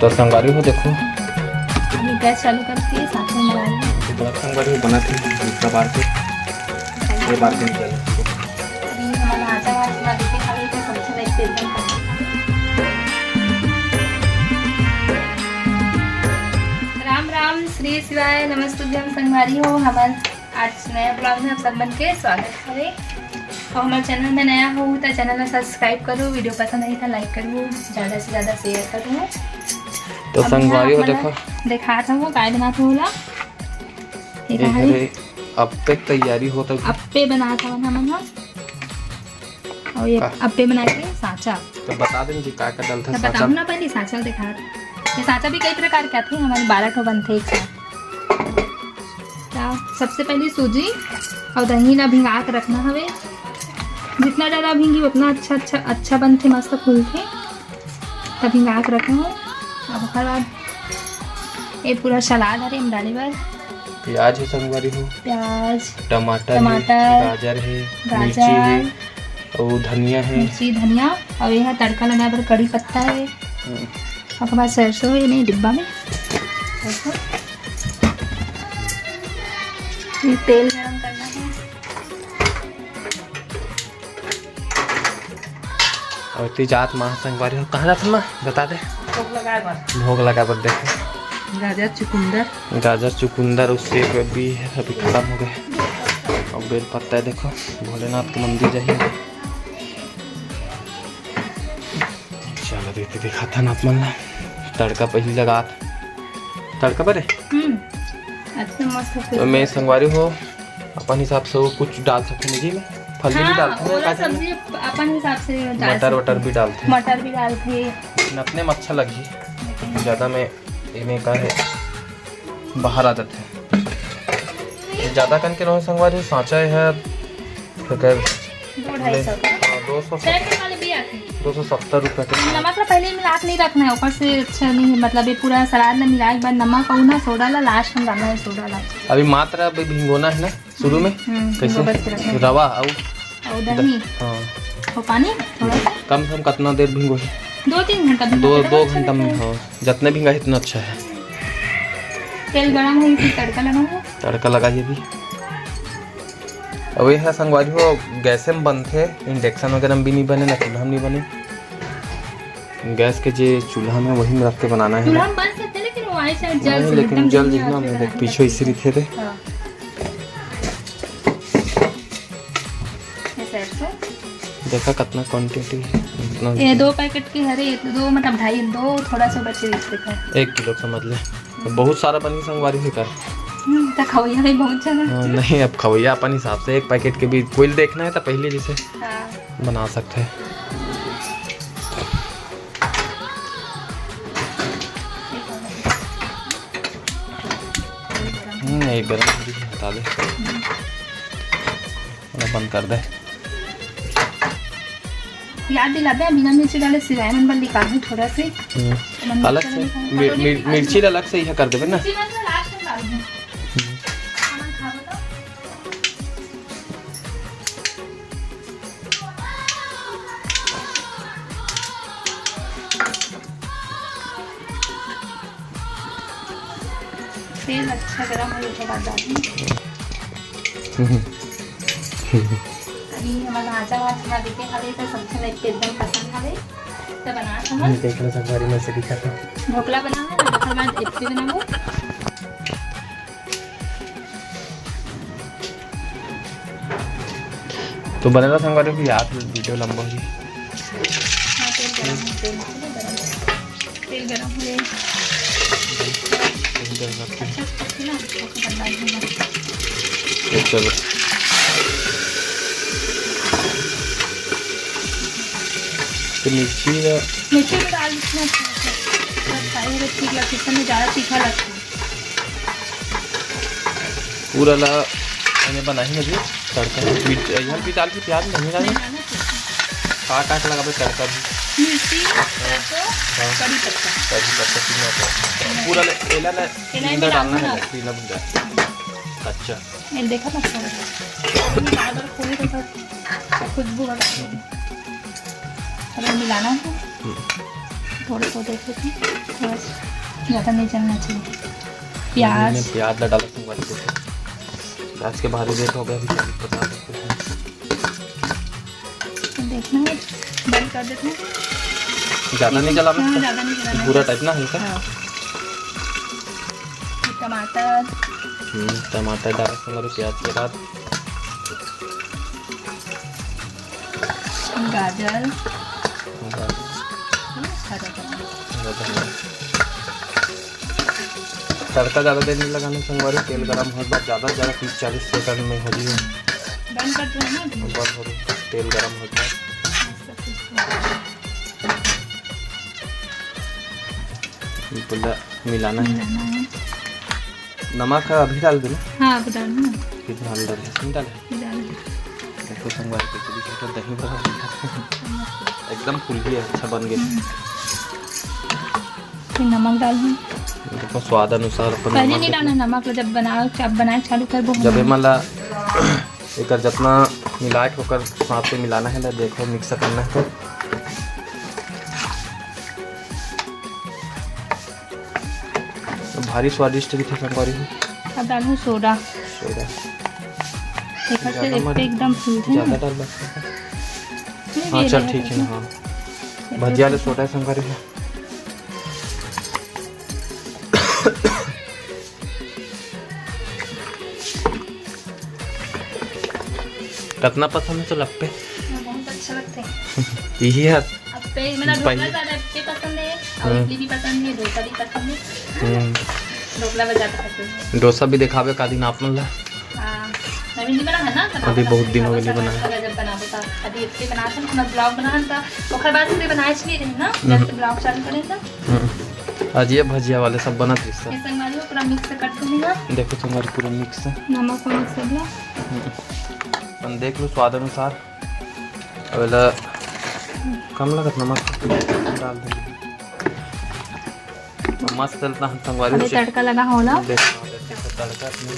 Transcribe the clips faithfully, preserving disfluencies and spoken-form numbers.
तो संगवारी हो, देखो, अभी गैस चालू करके साथ में लगा ली। तो बड़ा संगवारी हो, बना थी दूसरा बार के, ये बार के निकल। अभी हमारा आटा वाटा बना देते, खाली तो सबसे लाइक एकदम पसंद। राम राम, श्री शिवाय, नमस्तुभ्यम संगवारी हो। हमर आज नया ब्लॉग में आप सब मन के स्वागत हवे। और हमारे चैनल में नया हो तो चैनल में सब्सक्राइब करो, वीडियो पसंद आई तो लाइक करो, ज़्यादा से ज़्यादा शेयर करो। तो अब संगवारी हो, मैं आप मन देखो। दिखात हूँ काय बनात हूँ ला। ये ये कहाँ है? घरे अप्पे के तैयारी होत हे। अप्पे बनात हवन हमन ह। और ये का? अप्पे बना के सांचा। तो बता दें जी का का डलथे तो सांचा बताऊँ में? ना, पहले सांचा दिखा। ये सांचा भी कई प्रकार के आथे, हमन बारह ठो बनथे एक साथ। तो सबसे पहले सूजी और दही ला भिंगा के रखना हवे। जितना ज़्यादा भिंगी उतना अच्छा, अच्छा, अच्छा बनथे, मस्त फूलथे। तब भिंगा के रखे हूँ। अब ओकर बाद ये पूरा सलाद हरे हम डाले बर। प्याज हे संगवारी हो, प्याज, टमाटर हे, टमाटर, गाजर हे, गाजर, मिर्ची हे, अउ धनिया हे। मिर्ची, धनिया, अउ ये ह तड़का लगाए बर कड़ी पत्ता हे। हम्म। ओकर बाद सरसों हे नहीं डिब्बा में, सरसों। ये तेल गरम करना हे। अउ एती जात माँ संगवारी हो, कहाँ जात माँ? बता दे। भोग लगाए बर। भोग लगाए बर, देखो। गाजर, चुकुंदर। गाजर, चुकुंदर अउ सेब भी हे, अभी खत्म हो गए। अउ बेल पत्ता हे, देखो, भोलेनाथ के मंदिर जाही। चलो, दीदी दिखाथन आप मन ला। तड़का पहली लगात। तड़का बरे? हम्म, अच्छा मस्त तो मैं संगवारी हो, अपन हिसाब से वो कुछ डाल सकते हैं जी में। फल्ली भी हाँ, डालते हैं, ओला काजू में। सब्जी अपन हिसाब से डाल मटर सकते वटर हैं। भी डालते हैं। मटर भी डालते हैं। लेकिन अपने में अच्छा लगी। लेकिन ज़्यादा में एमे का है, बाहर आ जाते हैं। ज़्यादा कन के नोहे संगवारी, सांचा है, अगर दो ढाई सौ का। हाँ, दो सौ सत्तर। पैकेट वाले भी आते हैं। दो सौ सत्तर रुपये के। नमक ला पहले ही मिला के नहीं रखना है, ऊपर से अच्छा नहीं है, मतलब ये पूरा सलाद में मिला एक बार नमक और ना सोडा ला, लास्ट में डालना है सोडा ला। अभी मात्र अभी भिंगोना है ना शुरू में। हम्म, कैसे? भिंगो बस के रखना है। रवा और और दही। हाँ। और पानी थोड़ा सा। कम से कम कितना देर भिंगो है? दो तीन घंटा भिंगो दो, के दो रखो, घंटा में, अच्छा रहता है। हाँ, जितना भिंगा है इतना अच्छा है। तेल गरम होई, फिर तड़का लगाओ। तड़का लगाइए अभी। अब ये है संगवारी हो, गैसे में बनथे, इंडक्शन वगैरह में भी नहीं बने, ना चूल्हा में नहीं बने। गैस के जे चूल्हा में, वही में रख के बनाना है। चूल्हा में बन सकते, लेकिन वो आए शायद जल नहीं, से लेकिन एकदम जल धीमी जितना आंच में में देख, रखना पीछे पड़ता इसी है। रीते थे। हाँ। ये सरसों। देखा कितना क्वांटिटी है, इतना ये दो पैकेट के हरे, ये दो मतलब ढाई, दो थोड़ा सा बचे, देखा। एक किलो समझ ले, बहुत सारा बनी संगवारी है कर। हम्म, तो खवैया भी बहुत ज्यादा। हाँ, नहीं, अब खवैया अपन हिसाब से एक पैकेट के भी कोई देखना है तो पहले जैसे हाँ। बना सकते हैं। हम्म, ये गरम भी हटा दे। हम्म। ओला बंद कर दे। याद दिला दे, बिना मिर्ची डाले सिवाय मन बर निकालहूँ थोड़ा से। हम्म। मन अलग से कटोरी मिर-, में मिर-, निकाल मिर्ची ला अलग से इहे कर देबे ना। मिर्ची मन तो लास्ट में डालहूँ। हम्म। हमन खाबो तो। तेल अच्छा गरम हो जाए के बाद डालूँ। अभी हमर भांचा भात बना देते हवे, तो सबसे लाइक एकदम पसंद हवे, तो बना समझ। देख लो संगवारी, मैं से दिखाता हूँ। ढोकला बना है ना, ओकर बाद इडली बनाबो। तो बने रहो संगवारी, भी याद वीडियो लंबा होगी। हाँ, तेल गरम हो, तेल गरम हो। तेल गरम हो गए। तेल गरम रख के। अच्छा, पत्ती ना, ओके, बंदा ही ना। ये चलो। तो मिर्ची ना मिर्ची भी डाल दीजिए, अच्छा, अच्छा। अच्छा, ये ठीक लगता है, इसमें ज़्यादा तीखा लगता है। पूरा ला एमे बनाही ना जी, तड़का। मिर्च, यहाँ भी डाल के प्याज नहीं डालना। नहीं डालना, ठीक है। का, का, का लगाबे तड़का भी? मिर्ची, हाँ। सरसों, हाँ। कड़ी पत्ता। कड़ी पत्ता तीनों को। पूरा ले, एला ना एला ही तीनों डालना है, डालना। तीनों भुंजा। अच्छा। ये देखा ना, थोड़ा सा। बार-बार खोले तो सब खुशबू आ जाती है। अब ये मिलाना है। हम्म। थोड़ा सा देख लेते हैं। थोड़ा सा। ज़्यादा नहीं जलना चाहिए। प्याज। मैंने प्याज ला डाला संगवारी, देखो। प्याज के भारी रेट हो गया अभी, चालीस पचास रुपये। देखना है, बंद कर देते हैं। ज़्यादा नहीं जलाना हाँ, इसका? ज़्यादा नहीं जलाना है। भूरा टाइप ना हल्का? हाँ। टमाटर। हम्म, टमाटर डाला संगवारी प्याज के बाद। गाजर। गाजर। हरा धनिया। हरा धनिया। तड़का ज़्यादा देर नहीं लगाना संगवारी, तेल गरम होए के बाद ज़्यादा से ज़्यादा तीस चालीस सेकंड में हो जाए। बंद कर दो ना। बंद हो गई, तेल गरम हो गया। पूरा मिलाना है। मिलाना है। नमक अभी डाल देना। हाँ, अभी डाल देना। कितना हम डाल दें? डाल। डाल। देखो संगवारी कैसे दिखा तो दही बड़ा हो गया। एकदम फूल गया, अच्छा बन गया। हम्म। फिर नमक डाल दूँ। देखो स्वाद अनुसार अपन पहले नमक नहीं डालना नमक, जब बनाओ, जब बनाए चालू करबो जब हम। ये मला एकर जितना मिलाए के ओकर साथ में मिलाना है, देखो मिक्स करना है तो। तो भारी स्वादिष्ट दिखे संगवारी हो। अब डालूँ सोडा। सोडा। एकर से ज़्यादा मत, एकदम फूलथे ना। ज़्यादा डाल सकते हैं। नहीं, हाँ, ये चल रहेगा ठीक है ना, हाँ। भजिया ले सोडा संगवारी हो। कतना पसंद है तो लप्पे? हाँ, बहुत अच्छा लगता है। यही है। अप्पे, मतलब पहले ढोकला ज़्यादा अप्पे पसंद है और हम्म। इडली भी पसंद है, डोसा भी पसंद है। हम्म। ढोकला बस ज़्यादा पसंद है। डोसा भी दिखावे का दिन आप मन ला। हाँ, नवीन जी बना है ना, तो अभी बहुत दिन हो गए नहीं बनाया। जब बनाबो तो अभी अप्पे बना था, अपना ब्लॉग बना था, ओकर बाद से बनाए नहीं रहे ना, जब से ब्लॉग चालू करे था। हम्म। आज ये भजिया वाले सब बनत रिश्ता। ये संगवारी हो पूरा मिक्स कर दूंगी ना। देखो संगवारी पूरा मिक्स है। नमक वमक सब ला। हम्म। अपन देख लो स्वाद अनुसार। अब एला कम लगत नमक डाल देंगे। मस्त चलता हम संगवारी अबे से। तड़का लगा हो ना। देख, देख, देख, तड़का अपने।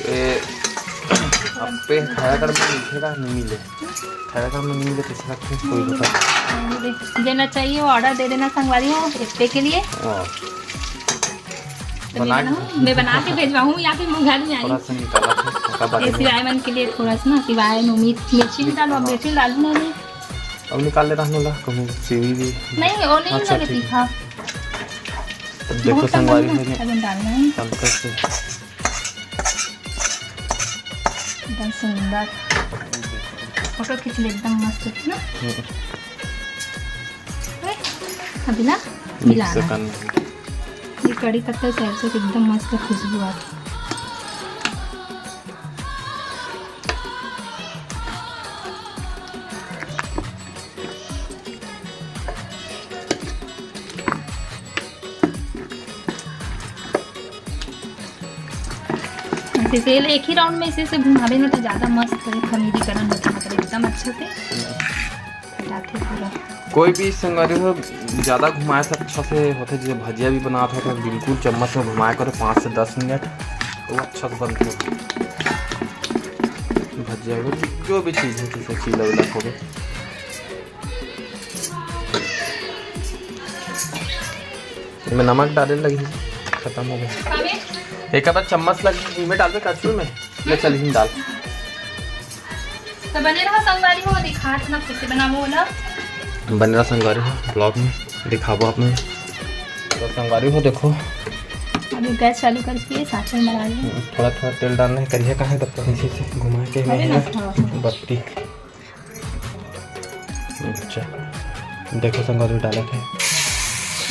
ए, अप्पे खाया कर में मिलेगा, नहीं मिले। खाया कर में नहीं मिले, कैसे रखते हैं, कोई बता। देना चाहिए, वो ऑर्डर दे देना संगवारी हो, अप्पे के लिए। हाँ। तो मैं बना के भेजवाऊँ या फिर मंगा लूँ यार। थोड़ा सा निकाला था, उसका बाद ये में। सिवाय मन के लिए थोड़ा सा ना, सिवाय में मीठ, मिर्ची भी डालो, अब मिर्ची डालू ना मैं। अब निकाल ले रहने ला, कहूँ सेवी भी। नहीं, वो नहीं अच्छा, लगे ठीक है। तीखा। अब देखो बहुत संगवारी कम हो गया। अभी डालना है। हल्का से। एकदम सुंदर। फोटो खींच ले, एकदम मस्त है ना? हम्म। अभी ना मिक्स मिलाना है। करना है। ये कड़ी पत्ता सरसों की एकदम मस्त खुशबू आती है। ऐसे तेल एक ही राउंड में इसे, इसे घुमावे ना तो ज़्यादा मस्त है, खमीरी गरम होता है, मतलब एकदम अच्छे से फैलाते पूरा। कोई भी संगवारी हो, ज़्यादा घुमाए से अच्छा से होते, जैसे भजिया भी बनाते हो तो बिल्कुल चम्मच में घुमाए करो पाँच से दस मिनट, वो अच्छा से बनते हैं। भजिया हो, जो भी चीज़ है, जैसे चीला उला हो गए। एमे नमक डाले लगही, खत्म हो गया। एक बार चम्मच लग इमे डालबे कचरू में, ले चल हिम डाल। तो बने रहा संगवारी हो, दिखात ना कैसे बनाबो ओला। बने रहा संगवारी हो, ब्लॉग में दिखाबो आप मन। तो संगवारी हो देखो, अभी गैस चालू करके साथ में बना लेंगे। थोड़ा थोड़ा तेल डालना है, करिया कहाँ है तब तक इसी से घुमा के अरे ना, हाँ, हाँ। बत्ती। अच्छा, देखो संगवारी डाला थे।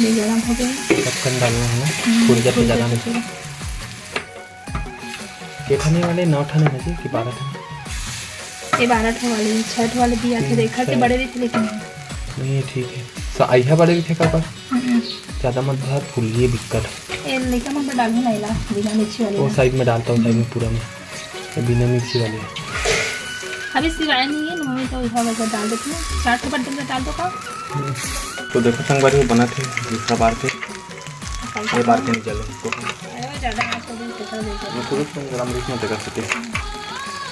ये गरम हो गया। ढक्कन डालना है ना, हम्म, फूल जाते फूल ज़्यादा जाते नहीं। पूरा। कितने वाले, नौ ठाने ना जी कि बारह ठाने? ये बारह ठो वाले, छह ठो वाले भी आते हम्म, देखा थे, छह। बड़े भी थे लेकिन नहीं। नहीं, ठीक है। सा-, आइहा बड़े भी थे का पर? हम्म। ज़्यादा मत भर, फूल ये बिक्कट। ये लेकर मैं डालूँ ना इला, बिना मिर्ची वाले वो ना। साइड में डालता हूँ, साइड में पूरा में। ये बिना मिर्ची वाले है। अभी सिवाय नहीं है, मम्मी तो इधर उधर डाल देती हूँ। चार ठो बर्तन में डाल दो का? तो देखो संगवारी, वो बना थे दूसरा बार के, ये बार के नहीं चले इसको। अरे वो ज़्यादा आँच हो गई, कितना देर वो थोड़ी सी गरम रिस में देखा सकते।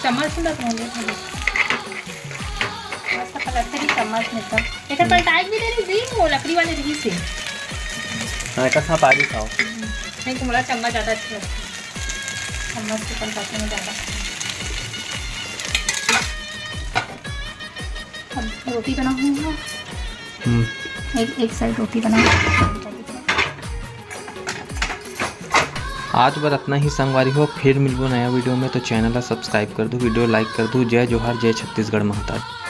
चम्मच से ना तो ले थोड़ी। लगता है कि चम्मच में एकदम, एकर पलटाए भी दे रही थी, वो लकड़ी वाले रही से। हाँ, एकर साथ आगे खाओ। नहीं, तुम्हारा चम्मच ज़्यादा अच्छा लगता है, चम्मच से पलटाते में ज़्यादा। अब रोटी बना हुआ है। हम्म। एक, एक साइड रोटी बना। आज बर अतना ही संगवारी हो, फिर मिलबो नया वीडियो में। तो चैनल ला सब्सक्राइब कर दू, वीडियो लाइक कर दू। जय जोहार, जय छत्तीसगढ़ महतारी।